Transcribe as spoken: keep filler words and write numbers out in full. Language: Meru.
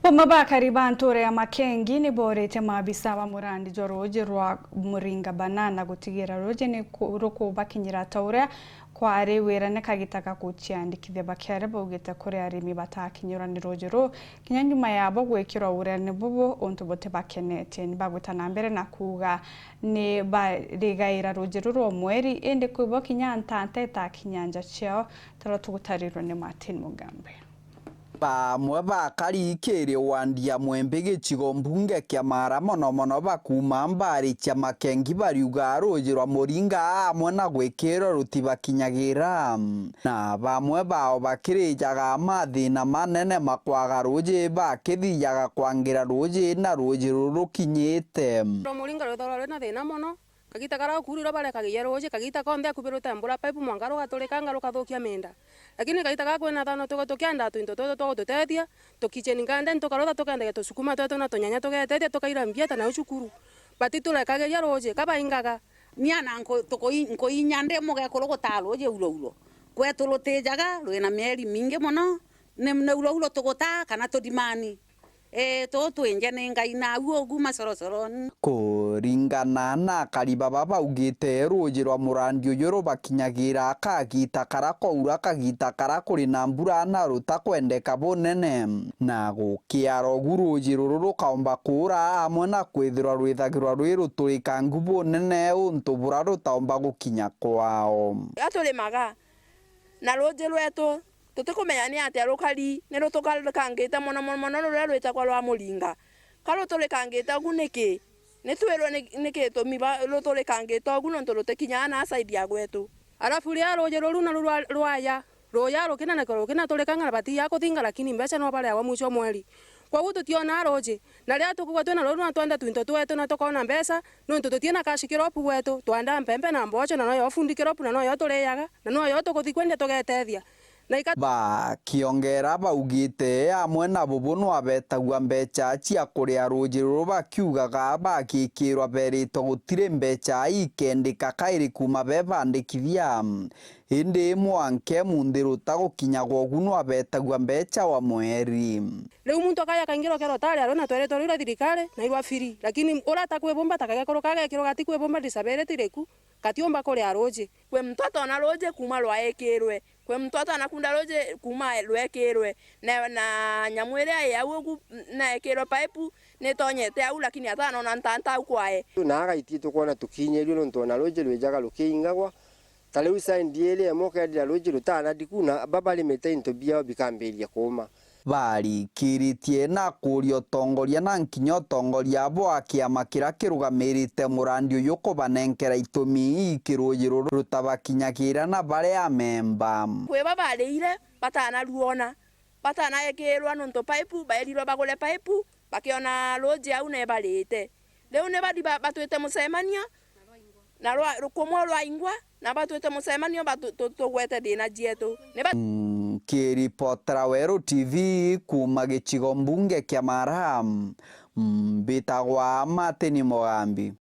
Bamwe ba akari ba ntuura ya Makengi ni boorite maabisa ba murandi jwa ruuji rwa Muringa Banana gutigira ruuji ni ku-, rukubakinyira ta uria kwari wirane kagita ga guciandikithia. Bakiaria baugite kuri arimi batakinyirwa ni ruuji ruu kinya nyuma yabo gwikirwa wirane bubu, untu butibakenetie. Ni bagwita na mbere na kuuga ni barigaira ruuji ruru o mweri, indi kwi bo kinya ntanta itakinya nja ciao, ta uria tugutarirwe ni Martin Mugambe. Bamwe bakari kiri wandi ya Mwembe gicigo mbunge kia Mara, mono mono bakuuma mbari cia Makengi, bariuga ruuji rwa Muringa amwe na gwikirwa rutibakinyagira, na bamwe bao bakirijaga mathina manene makwaga ruuji, bakithijaga kwangira ruuji na ruuji ruru rukinyite. Rwa Muringa rwithagirwa rwi na thina mono. Kagita karia ukuri uria barekagiria ruuji, kagita konthe akubi rutembura pipe mwanka rugaturikanga rukathukia miunda. Lakini kagita gaka kwina thano tuga tukiandaa twinto tutu twa gututethia, tu kitchen garden tukarutha tukendagia tusukuma twetu na tunyanya tugetethia tukaira mbieta nau cukuru. Batiturekagiriria ruuji, kabaingaga. Ni ana nku-, tukui-, nkuinya ndi mugekuru gutaa ruuji ulo ulo. Kwetu rutijaga, rwina mieri mingi mono, ni, ni ulo ulo tugutaa kana tuthimani. Ii, tuu twinje ni Ngai, na au ugu macorocoroni. Kuringana na akari baba baugite, ruuji rwa murandi uyu rubakinyagira kagita karia kwaura, kagita karia kuri na mbura na rutakwendeka bunene, na gukiara ugu ruuji ruru rukaomba kuura, amwe na kwithirwa rwithagirwa rwi ruturikangu bunene untu buria rutaomba gukinya kwao. Riria turimaga na ruuji rwetu, tutikumenya ni atia rukari, ni rutukarikangite mono mono mono ruria rwitagwa rwa Muringa. Ka ruturikangite ugu niki? Ni twirwe ni, ni gitumi ba, ruturikangite ugu, nontu rutikinyaa na side ya gwetu. Alafu riria ruuji ruru naru rwa, rwaya, ruya rukinaneka rukinaturikangaga, batiya kuthinga, lakini mbeca no bareagwa mwisho mweri. Kwoguo tutionaa ruuji. Na riria tukugwa twina ruuji, no twende twinto twetu na tukoona mbeca, nontu tutina cash crop gwetu, twandaa mpempe na mboco, na noyo fundi crop, na noyo turiaga, na noyo tukuthi kwendia tugetethia. Na ika- Bakiongera baugite, amwe na bubu nwabetagua mbeca cia kuria ruuji ruru, bakiugaga bagikirwa beritwe gutiri mbeca ikendika kairi kuuma bebandikithia. Indi mwanka munthi rutagukinyagwa ugu nwabetagua mbeca wa mweri. Riu muntu akaja kaingira ukero tari arona tweritwe rura thirikari na irwa firi, lakini uria atakwibumba takagekuru kagekirwa gati kwibumba disability riku, gatiumba kuria ruuji. Kwi muntu atona ruuji kuuma rwaekirwe, kwi muntu atona kunda ruuji kuuma rwekirwe, na, na nyamu iria i au ugu naekirwe paipu nitonyete au, lakini atanona ntanta au kwae. Na agaitie tukwona tukinyirue nontu ona ruuji rwijaga rukiingagwa. Ta riu side iria imwe ukethira ruuji rutana ndiku na babarimite into biao bikambiria kuuma. Barikiritie na kuuria utongoria na nkinya utongoria bwa kiama kiria kirugamirite murandi uyu kubanenkera itumi iki ruuji ruru rutabakinyagira na baria amemba. Kwi babarire batanaruona, batanagekirwa nontu paipu, baerirwe bagure paipu, bakiona ruuji au nebarite. Riu ni bathi ba-, batwite mucemanio, na rwa-, rukumwa rwaingwa, na batwite mucemanio batu-, tu-, tugwete thina cietu. Ni ba- Nkiripotera Weru T V kuuma gicigo mbunge kia Mara, mbitagwa Martin Mugambi.